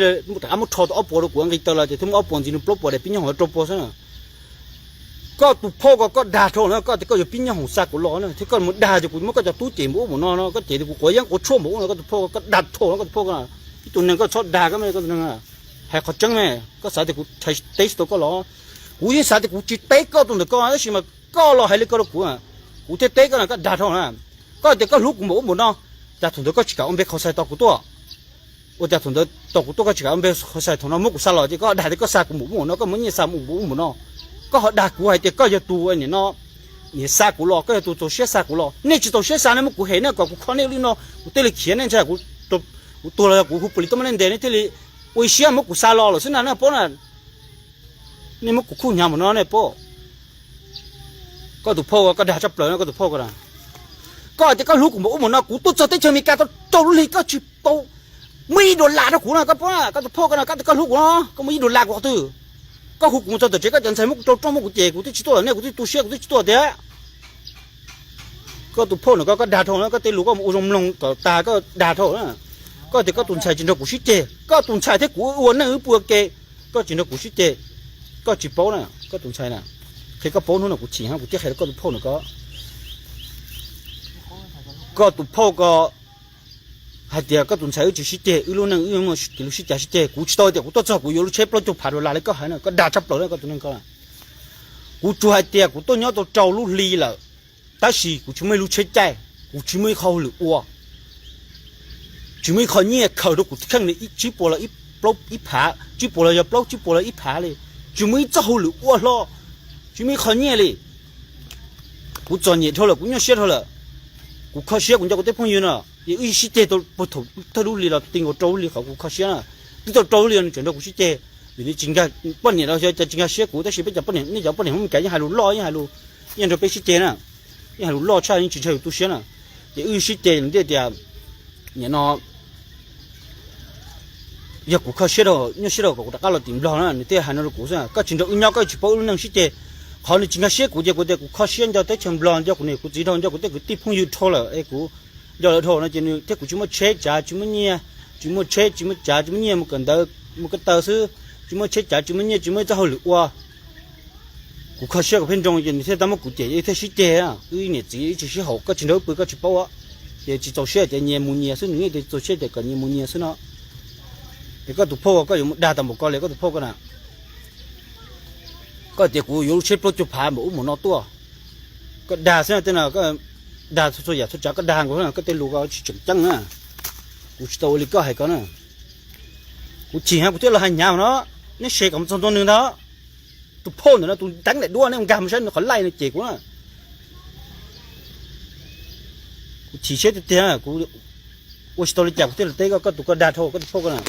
rov qab muab rho tau ob puas rau kuv, nqis taws los ces thiaj muaj ob puas ntxiv, nws plaub puas daim pib nyob hoom rau rau puas xwb na. Koj tus phauj ko koj dag dhau na, koj tias koj yuav pib nyob hoom xa kuv los na, thiab koj mus dag ces kuv muab koj cov tub cem npaum ub npaum no no, koj cem tias kuv quav yeeb quav tshuaj npaum ub no, koj tus phauj ko koj dag dhau na, koj tus phauj ko. Ib tug neeg koj txhob dag koj me, koj tus neeg hais qhov tseeb me. Koj xav tias kuv teb tsis tau koj los? Kuv yeej xav tias kuv tsis teb koj tus ntawm koj, tab sis mas koj los hais li ko rau kuv, kuv thiaj teb koj na, koj dag dhau na. Koj tias koj hlub kuv npaum ub npaum no, cas thaum ntawd koj tsis kam ua npe qhov xais tos kuv tuaj? Ua cas thaum ntawd tos kuv tuaj koj tsis kam ua npe qhov xais, thaum no muab kuv xa los ces koj dag tias koj xa kuv npaum ub npaum no, koj muab nyiaj xa npaum ub npaum no. Koj ho dag kuv hais tias koj yog tus nim no, nim xa kuv los, koj yog tus txaus siab xa kuv los. Nej tsis txaus siab xa nej muab kuv hem na, kom kuv kho nej li no kuv thiaj li khiav, nej ntshai kuv tuag los yog kuv hu pus lis tuaj muab nej ntes nej thiaj li ua ib siab muab kuv xa los lawm xwb na, nej paub na. Nej muab kuv khuj hnyav npaum no nej paub. Koj tus phauj koj dag tshaj plaws no, koj tus phauj ko na. Koj hais tias koj hlub kuv npaum ub npaum no, kuv tuaj txog teb chaws Amelikas tau rau lub hli koj tsis tau muaj ib dollar rau kuv no, koj paub na, koj tus phauj ko na, koj tias koj hlub kuv no, koj muaj ib dollar kuv qhov twg? Koj hu kuv mus txog tom tsev koj cov ntxhais muab kuv rau rooj muab kuv cem, kuv twb tsis tuaj lawm ne, kuv twb tu siab kuv twb tsis tuaj tiag. Koj tus phauj no ko koj dag dhau na, koj tej lus koj mus ua zoo mloog kom tas koj dag dhau na. Koj tias koj tus ntxhais tsis nrog kuv sib ceg, koj tus ntxhais thiab kuv ua neej wb pw ua ke, koj tsis nrog kuv sib ceg, koj tsis paub na koj tus ntxhais na. Qhia koj paub hnub no kuv chim heev kuv thiaj qhia rau koj tus phauj no ko. Koj tus phauj ko hais tias koj tus ntxhais wb tsis sib ceg, wb lub neej wb muaj kev lus sib cav sib ceg, kuv tsis tau tias kuv tuaj txog kuv yuav lub tsheb plaub caug phav dollar li koj hais na, koj dag tshaj plaws na koj tus neeg ko. Kuv tsuas hais tias kuv tuaj nyob tau rau lub hli lawm, tab sis kuv tsis muaj ib lub tsheb caij, kuv tsis muaj ib qho hauj lwm ua, tsis muaj ib qho nyiaj khaws rau kuv kheej li, tsib puas los ib phav, tsib puas los yog plaub, tsib puas los ib phav li, tsis muaj ib txoj hauj lwm ua hlo, tsis muaj ib qho nyiaj li. Kuv txom nyem dhau lawm, kuv nyuaj siab dhau lawm. Kuv kho siab kuv nco kuv tej phooj ywg no, es wb sib ceg tau puag thaum thawj lub hli los ti nkaus rau lub hli qhov kuv kho siab na. Twb tau rau lub hli los nws tseem nrog kuv sib ceg. Vim nws tsis nkag, poj niam los xyov cas tsis nkag siab kuv, tab sis peb cov poj niam, nej cov poj niam Hmoob Meskas yeej hais lus loj, yeej hais lus, yeej nrog peb sib ceg na, yeej hais lus loj tshaj, yeej tsis ntshai yus tu siab na. Ces wb sib ceg nws thiaj tias, nim no yog kuv kho siab rau, nyuaj siab rau kom kuv rov qab los tim Nplog na, nws thiaj hais no rau kuv xwb. Koj tsis nrog wb nyob koj tsis paub wb lub neej sib ceg. Qhov nws tsis nkag siab kuv ces kuv tias kuv kho siab nco teb chaws Nplog, nco kuv niam kuv txiv dhau, nco kuv tej kwv tij phooj ywg dhau lawm es kuv nco lawv dhau no ces nws thiab kuv tsis muaj tsheb cav, tsis muaj nyiaj, tsis muaj tsheb, tsis muaj cav, tsis muaj nyiaj, mus kawm ntawv, mus ko taw xwb, tsis muaj tsheb cav, tsis muaj nyiaj, tsis muaj ib txoj hauj lwm ua. Kuv kho siab kom pheej nroo ces nws thiaj tau muab kuv cem, thiaj sib ceg. Wb niam txiv ib tsis sib haum, koj tsis nrog wb pw koj tsis paub, ces tsis txaus siab ces nyias mus nyias xwb, nws yeej tias txaus siab ces kom nyias mus nyias xwb no. Es koj tus phauj koj yuav mus dag tau npaum ko li koj tus phauj ko na. Koj tias kuv yuav lub tsheb plaub caug phav npaum ub npaum no tuaj, koj dag xwb na, tej no koj dag txhua yam txhua tsav, koj dag nkaus, koj tej lus ko tsis tseem ceeb na. Kuv tsis tau ua li koj hais ko na. Kuv chim heev kuv thiaj los hais hnyav no. Neb se kom mus txog ntua nws ntag. Tus phauj ntawm no tus teeb daim duab, neb nkag mus saib nws qhov laij nws cem kuv na. Kuv chim siab tiag tiag, kuv ua tsis tau li cas kuv thiaj los teb koj, koj tus koj dag dhau koj tus phauj ko na.